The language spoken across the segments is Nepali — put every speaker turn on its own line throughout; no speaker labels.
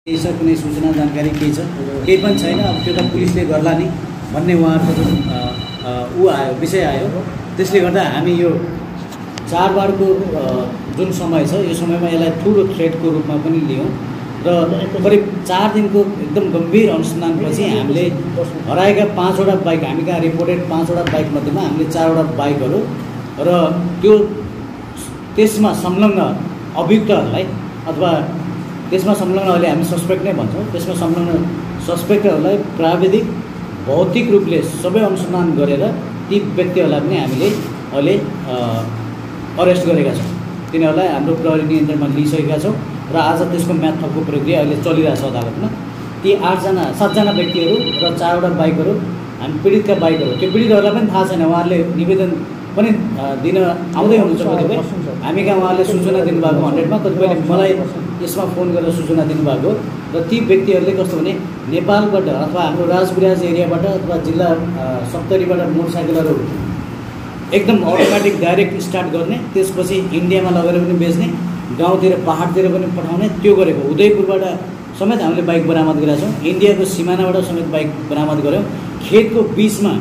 केही छ कुनै सूचना जानकारी केही छ केही पनि छैन। अब त्यो त पुलिसले गर्ला नि भन्ने उहाँहरूको जुन आयो विषय आयो, त्यसले गर्दा हामी यो चाडबाडको जुन समय छ यो समयमा यसलाई ठुलो थ्रेटको रूपमा पनि लियौँ र करिब 4 दिनको एकदम गम्भीर अनुसन्धानपछि हामीले हराएका 5वटा बाइक, हामी कहाँ रिपोर्टेड 5वटा बाइक मध्येमा हामीले 4वटा बाइकहरू र त्यसमा संलग्न अभियुक्तहरूलाई अथवा त्यसमा संलग्न अहिले हामी सस्पेक्ट नै भन्छौँ, त्यसमा संलग्न सस्पेक्टहरूलाई प्राविधिक भौतिक रूपले सबै अनुसन्धान गरेर ती व्यक्तिहरूलाई पनि हामीले अहिले अरेस्ट गरेका छौँ। तिनीहरूलाई हाम्रो प्रहरी नियन्त्रणमा लिइसकेका छौँ र आज त्यसको म्याद थप्को प्रक्रिया अहिले चलिरहेछ अदालतमा। ती 7जना व्यक्तिहरू र 4वटा बाइकहरू हामी पीडितका बाइकहरू, त्यो पीडितहरूलाई पनि थाहा छैन, उहाँहरूले निवेदन पनि दिन आउँदै हुनुहुन्छ कतिपय। हामी कहाँ उहाँहरूले सूचना दिनुभएको 100मा, कतिपयले मलाई यसमा फोन गरेर सूचना दिनुभएको र ती व्यक्तिहरूले कस्तो भने नेपालबाट अथवा हाम्रो राजविराज एरियाबाट अथवा जिल्ला 70बाट मोटरसाइकलहरू एकदम अटोमेटिक डाइरेक्ट स्टार्ट गर्ने, त्यसपछि इन्डियामा लगेर पनि बेच्ने, गाउँतिर पहाडतिर पनि पठाउने, त्यो गरेको। उदयपुरबाट समेत हामीले बाइक बरामद गरेका छौँ, इन्डियाको सिमानाबाट समेत बाइक बरामद गऱ्यौँ। खेतको बिचमा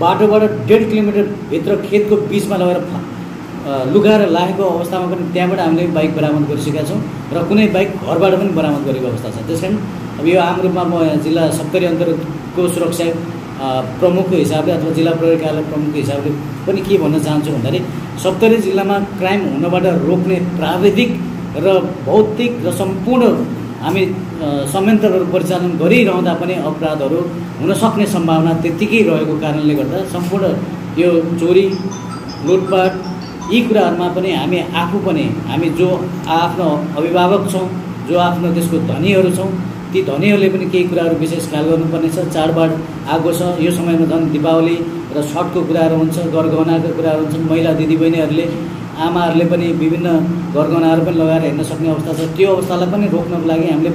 बाटोबाट 1.5 किलोमिटर भित्र खेतको बिचमा लगेर लुकाएर लागेको अवस्थामा पनि त्यहाँबाट हामीले बाइक बरामद गरिसकेका छौँ र कुनै बाइक घरबाट पनि बरामद गरेको अवस्था छ। त्यस कारण अब यो आम रूपमा म जिल्ला 70 अन्तर्गतको सुरक्षा प्रमुखको हिसाबले अथवा जिल्ला प्रहरी कार्यालय प्रमुखको हिसाबले पनि के भन्न चाहन्छु भन्दाखेरि 70 जिल्लामा क्राइम हुनबाट रोक्ने प्राविधिक र भौतिक र सम्पूर्ण हामी संयन्त्रहरू परिचालन गरिरहँदा पनि अपराधहरू हुन सक्ने सम्भावना त्यत्तिकै रहेको कारणले गर्दा सम्पूर्ण यो चोरी लुटपाट यी कुराहरूमा पनि हामी आफू पनि, हामी जो आफ्नो अभिभावक छौँ, जो आफ्नो त्यसको धनीहरू छौँ, ती धनीहरूले पनि केही कुराहरू विशेष ख्याल गर्नुपर्ने छ। चाडबाड आएको छ, यो समयमा झन् दीपावली र छठको कुराहरू हुन्छ, गरगहनाको कुराहरू हुन्छन्। महिला दिदीबहिनीहरूले, आमाहरूले पनि विभिन्न गरगहनाहरू पनि लगाएर हिँड्न सक्ने अवस्था छ। त्यो अवस्थालाई पनि रोक्नको लागि हामीले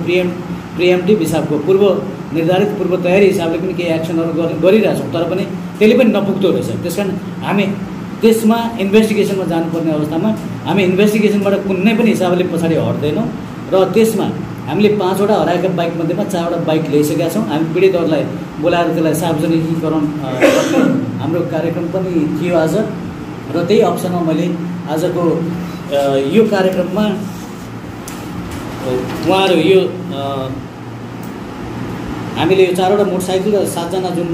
प्रिएम्प्टिभ हिसाबको निर्धारित पूर्व तयारी हिसाबले पनि केही एक्सनहरू गरिरहेछौँ, तर पनि त्यसले पनि नपुग्दो रहेछ। त्यस कारण हामी त्यसमा इन्भेस्टिगेसनमा जानुपर्ने अवस्थामा हामी इन्भेस्टिगेसनबाट कुनै पनि हिसाबले पछाडि हट्दैनौँ र त्यसमा हामीले 5वटा हराएका बाइक मध्येमा 4वटा बाइक ल्याइसकेका छौँ। हामी पीडितहरूलाई बोलाएर त्यसलाई सार्वजनिकीकरण गर्ने हाम्रो कार्यक्रम पनि थियो आज र त्यही अवसरमा मैले आजको यो कार्यक्रममा उहाँहरू यो हामीले यो 4वटा मोटरसाइकल र 7जना जुन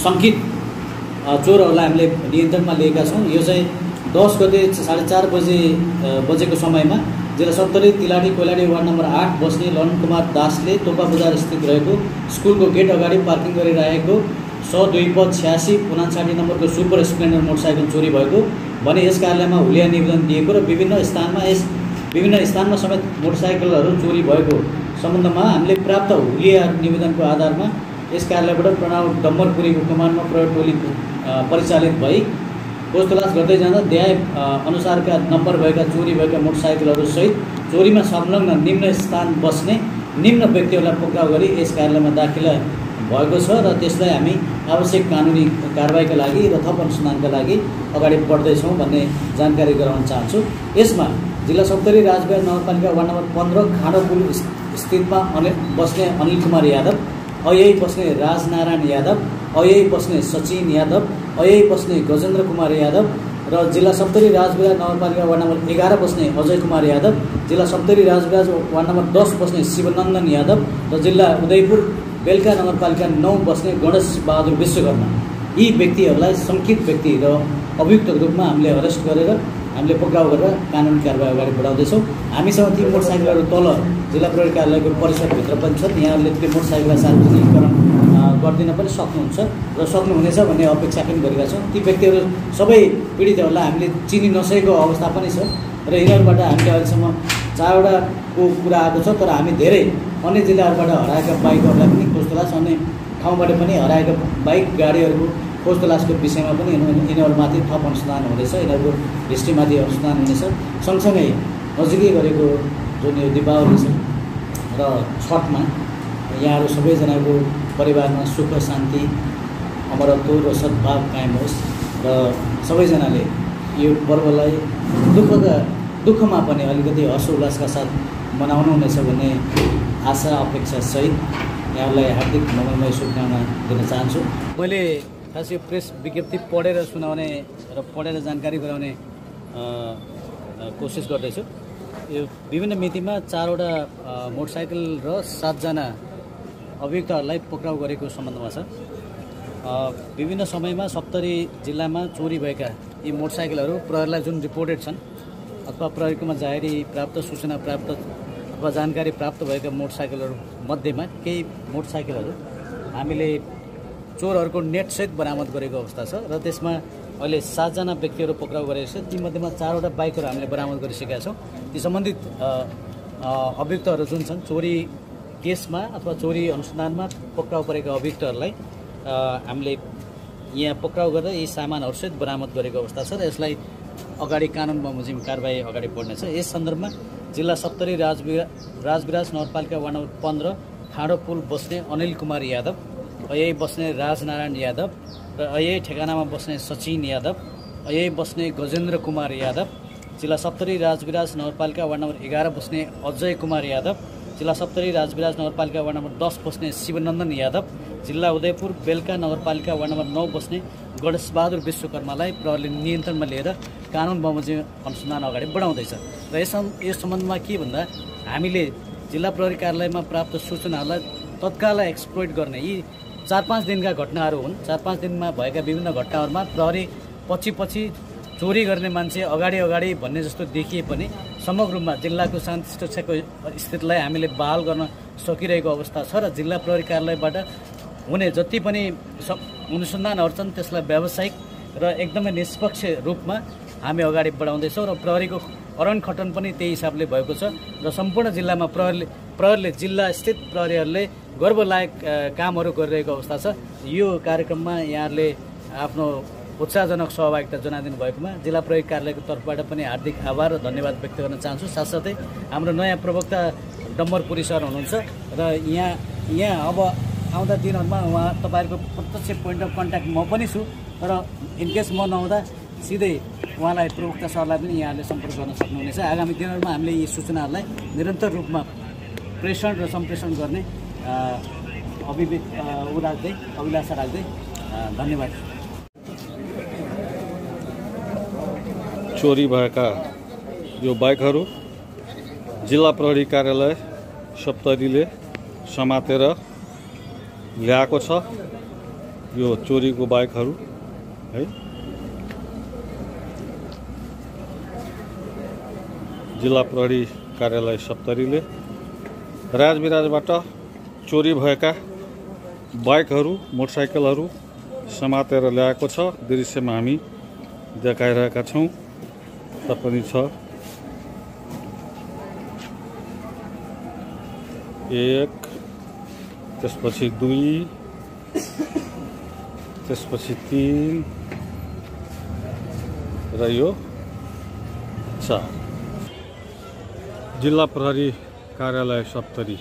शङ्कित चोरहरूलाई हामीले नियन्त्रणमा लिएका छौँ। यो चाहिँ 10 गते 4:30 बजेको समयमा जिल्ला 70 तिलाडी कोइलाडी वार्ड नम्बर 8 बस्ने लन कुमार दासले तोपा बजार स्थित रहेको स्कुलको गेट अगाडि पार्किङ गरिरहेको 102/86 नम्बरको सुपर स्प्लेन्डर मोटरसाइकल चोरी भएको भने यस कार्यालयमा हुलिया निवेदन दिएको र विभिन्न स्थानमा समेत मोटरसाइकलहरू चोरी भएको सम्बन्धमा हामीले प्राप्त हुलिया निवेदनको आधारमा यस कार्यालयबाट प्रणव डम्बरपुरीको कमानमा प्रहरी टोली परिचालित भई खोजतलास गर्दै जाँदा देहाय अनुसारका नम्बर भएका चोरी भएका मोटरसाइकलहरू सहित चोरीमा संलग्न निम्न स्थान बस्ने निम्न व्यक्तिहरूलाई पक्राउ गरी यस कार्यालयमा दाखिला भएको छ र त्यसलाई हामी आवश्यक कानुनी कारबाहीका लागि र थप अनुसन्धानका लागि अगाडि बढ्दैछौँ भन्ने जानकारी गराउन चाहन्छु। यसमा जिल्ला 70 राजविहार नगरपालिका वार्ड नम्बर 15 खाँडोपुल स्थितमा बस्ने अनिल कुमार यादव, यही बस्ने राजनारायण यादव, यही बस्ने सचिन यादव, यही बस्ने गजेन्द्र कुमार यादव र जिल्ला 70 राजविहार नगरपालिका वार्ड नम्बर 11 बस्ने अजय कुमार यादव, जिल्ला 70 राजविहार वार्ड नम्बर 10 बस्ने शिवनन्दन यादव र जिल्ला उदयपुर बेलका नगरपालिका 9 बस्ने गणेश बहादुर विश्वकर्मा, यी व्यक्तिहरूलाई शङ्कित व्यक्ति र अभियुक्तको रूपमा हामीले अरेस्ट गरेर हामीले पक्राउ गरेर कानुनी कारबाही अगाडि बढाउँदैछौँ। हामीसँग ती मोटरसाइकलहरू तल जिल्ला प्रहरी कार्यालयको परिसरभित्र पनि छन्। यहाँहरूले त्यो मोटरसाइकललाई सार्वजनिकीकरण गरिदिन पनि सक्नुहुन्छ र सक्नुहुनेछ भन्ने अपेक्षा पनि गरेका छौँ। ती व्यक्तिहरू सबै पीडितहरूलाई हामीले चिनि नसकेको अवस्था पनि छ र यिनीहरूबाट हामीले अहिलेसम्म 4वटाको कुरा आएको छ, तर हामी धेरै अन्य जिल्लाहरूबाट हराएका बाइकहरूलाई पनि खोजतलास, अन्य ठाउँबाट पनि हराएका बाइक गाडीहरूको खोजतलासको विषयमा पनि यिनीहरूमाथि थप अनुसन्धान हुँदैछ, यिनीहरूको हिस्ट्रीमाथि अनुसन्धान हुनेछ। सँगसँगै नजिकै गरेको जुन यो दीपावली छ र छठमा यहाँहरू सबैजनाको परिवारमा सुख शान्ति अमरत्व र सद्भाव कायम होस् र सबैजनाले यो पर्वलाई दुःखमा पनि अलिकति हर्षोल्लासका साथ मनाउनु हुनेछ भन्ने आशा अपेक्षा सहित यहाँलाई हार्दिक मङ्गलमय शुभकामना दिन चाहन्छु। मैले खास यो प्रेस विज्ञप्ति पढेर सुनाउने र पढेर जानकारी गराउने कोसिस गर्दैछु। यो विभिन्न मितिमा 4वटा मोटरसाइकल र 7 जना अभियुक्तहरूलाई पक्राउ गरेको सम्बन्धमा छ। विभिन्न समयमा सप्तरी जिल्लामा चोरी भएका यी मोटरसाइकलहरू प्रहरीलाई जुन रिपोर्टेड छन् अथवा प्रहरीकोमा जाहेरी प्राप्त, सूचना प्राप्त अथवा जानकारी प्राप्त भएका मोटरसाइकलहरू मध्येमा केही मोटरसाइकलहरू हामीले चोरहरूको नेटसहित बरामद गरेको अवस्था छ र त्यसमा अहिले 7 जना व्यक्तिहरू पक्राउ गरेको छ। तीमध्येमा 4वटा बाइकहरू हामीले बरामद गरिसकेका छौँ। ती सम्बन्धित अभियुक्तहरू जुन छन् चोरी केसमा अथवा चोरी अनुसन्धानमा पक्राउ परेका अभियुक्तहरूलाई हामीले यहाँ पक्राउ गरेर यी सामानहरूसहित बरामद गरेको अवस्था छ र यसलाई अगाडि कानुन बमोजिम कारबाही अगाडि बढ्नेछ। यस सन्दर्भमा जिल्ला सप्तरी राजविराज नगरपालिका वार्ड नम्बर 15 खाँडो पुल बस्ने अनिल कुमार यादव, यही बस्ने राजनारायण यादव र यही ठेगानामा बस्ने सचिन यादव, यही बस्ने गजेन्द्र कुमार यादव, जिल्ला सप्तरी राजविराज नगरपालिका वार्ड नम्बर 11 बस्ने अजय कुमार यादव, जिल्ला सप्तरी राजविराज नगरपालिका वार्ड नम्बर 10 बस्ने शिवनन्दन यादव, जिल्ला उदयपुर बेलका नगरपालिका वार्ड नम्बर 9 बस्ने गणेशबहादुर विश्वकर्मालाई प्रहरीले नियन्त्रणमा लिएर कानुन बमोजिम अनुसन्धान अगाडि बढाउँदैछ। र यस सम्बन्धमा के भन्दा हामीले जिल्ला प्रहरी कार्यालयमा प्राप्त सूचनाहरूलाई तत्काल एक्सप्लोइट गर्ने यी 4-5 दिनका घटनाहरू हुन्। 4-5 दिनमा भएका विभिन्न घटनाहरूमा प्रहरी पछि चोरी गर्ने मान्छे अगाडि भन्ने जस्तो देखिए पनि समग्र रूपमा जिल्लाको शान्ति सुरक्षाको स्थितिलाई हामीले बहाल गर्न सकिरहेको अवस्था छ र जिल्ला प्रहरी कार्यालयबाट हुने जति पनि अनुसन्धानहरू छन् त्यसलाई व्यावसायिक र एकदमै निष्पक्ष रूपमा हामी अगाडि बढाउँदैछौँ र प्रहरीको अरन खटन पनि त्यही हिसाबले भएको छ र सम्पूर्ण जिल्लामा प्रहरीले जिल्ला स्थित प्रहरीहरूले गर्वलायक कामहरू गरिरहेको अवस्था छ। यो कार्यक्रममा यहाँहरूले आफ्नो उत्साहजनक सहभागिता जनाइदिनु भएकोमा जिल्ला प्रहरी कार्यालयको तर्फबाट पनि हार्दिक आभार र धन्यवाद व्यक्त गर्न चाहन्छु। साथसाथै हाम्रो नयाँ प्रवक्ता डम्बरपुरी सर हुनुहुन्छ र यहाँ अब आउँदा दिनहरूमा उहाँ तपाईँहरूको प्रत्यक्ष पोइन्ट अफ कन्ट्याक्ट म पनि छु र इनकेस म नहुँदा सिधै उहाँलाई प्रवक्ता सरलाई पनि यहाँले सम्पर्क गर्न सक्नुहुनेछ। आगामी दिनहरूमा हामीले यी सूचनाहरूलाई निरन्तर रूपमा प्रेषण र सम्प्रेषण गर्ने अभिलाषा राख्दै धन्यवाद।
चोरी भएका यो बाइकहरू जिल्ला प्रहरी कार्यालय सप्तरीले समातेर ल्याएको छ। यो चोरीको बाइकहरू है जिल्ला प्रहरी कार्यालय सप्तरीले राजविराजबाट चोरी भएका बाइकहरू मोटरसाइकलहरू समातेर ल्याएको छ। दृश्यमा हामी देखाइरहेका छौँ। पनि छ 1, त्यसपछि 2, त्यसपछि 3 र यो 4। जिल्ला प्रहरी कार्यालय सप्तरी।